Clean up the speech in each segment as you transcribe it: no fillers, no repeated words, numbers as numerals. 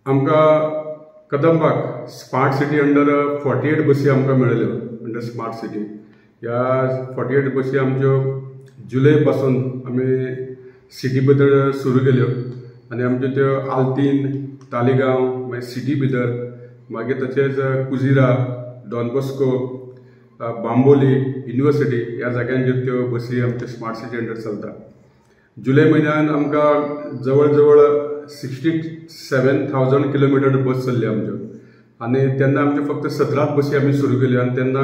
आमकां कदंबाक smart city under 48 बसी आमकां मेळ्ळ्यो अंडर स्मार्ट सिटी. ह्या 48 बसी आमच्यो जुलय पासून आमी सिटी भितर सुरू केल्यो आनी आमच्यो त्यो आल्तीन, तालिगांव, मागीर सिटी भितर, मागीर तशेंच Kujira, don Bosco, Bambolim, university ह्या जाग्यांचेर त्यो बसी आमच्यो स्मार्ट सिटी अंडर चलता. जुलय म्हयन्यान आमकां जवळ जवळ 67,000 किलोमिटर बस चल्ली आमच्यो आनी तेन्ना आमच्यो फक्त 17 बसी आमी सुरू केल्यो आनी तेन्ना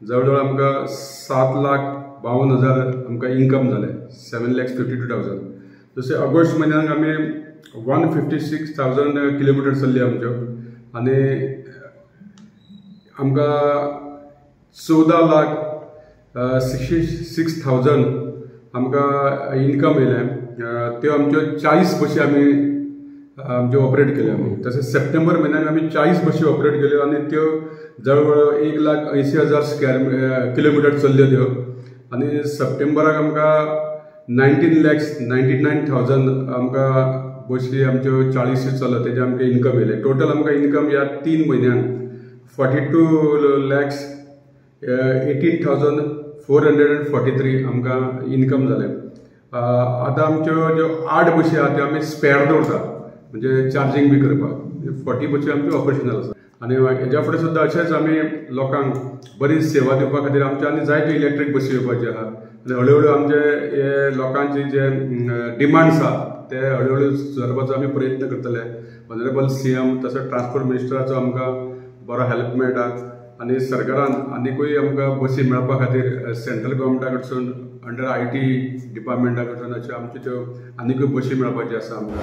जवळ जवळ आमकां 7,52,000 आमकां इन्कम जालें, 7,52,000. जशें ऑगस्ट म्हयन्याक आमी 156,000 किलोमिटर चल्ली आमच्यो आनी आमकां 14,66,000 आमकां इन्कम येयलें. त्यो आमच्यो 40 बशी आमी आमच्यो ऑपरेट केल्यो आमी. तशेंच सप्टेंबर म्हयन्याक आमी 40 बशी ऑपरेट केल्यो आनी त्यो जवळ जवळ 1,80,000 स्क्वेअर किलोमिटर चल्ल्यो त्यो आनी सप्टेंबराक आमकां 19,99,000 आमकां बशी आमच्यो 40 चलत तेजें आमकां इन्कम येयलें. टोटल आमकां इन्कम ह्या 3 म्हयन्यांक 42,18,443 आमकां इन्कम जालें. आतां आमच्यो ज्यो 8 बशी आहा त्यो आमी स्पेर दवरतात, म्हणजे चार्जींग बी करपाक. 40 बशी आमच्यो ऑपरेशनल आसा आनी हेज्या फुडें सुद्दां अशेंच आमी लोकांक बरी सेवा दिवपा खातीर आमच्यो आनी जायत्यो इलेक्ट्रीक बसी येवपाच्यो आहा आनी हळू हळू आमचे हे लोकांचे जे डिमांड्स आहा ते हळू हळू सुदारपाचो आमी प्रयत्न करतले. ऑनरेबल CM तसोच ट्रान्सपोर्ट मिनिस्टराचो आमकां बरो हेल्प मेळटा आनी सरकारान आनिकूय आमकां बसी मेळपा खातीर सेंट्रल गव्हर्मेंटा कडसून अंडर IT डिपार्टमेंटा कडसून अश्यो आमच्यो त्यो आनिकूय बसी मेळपाच्यो आसा आमकां.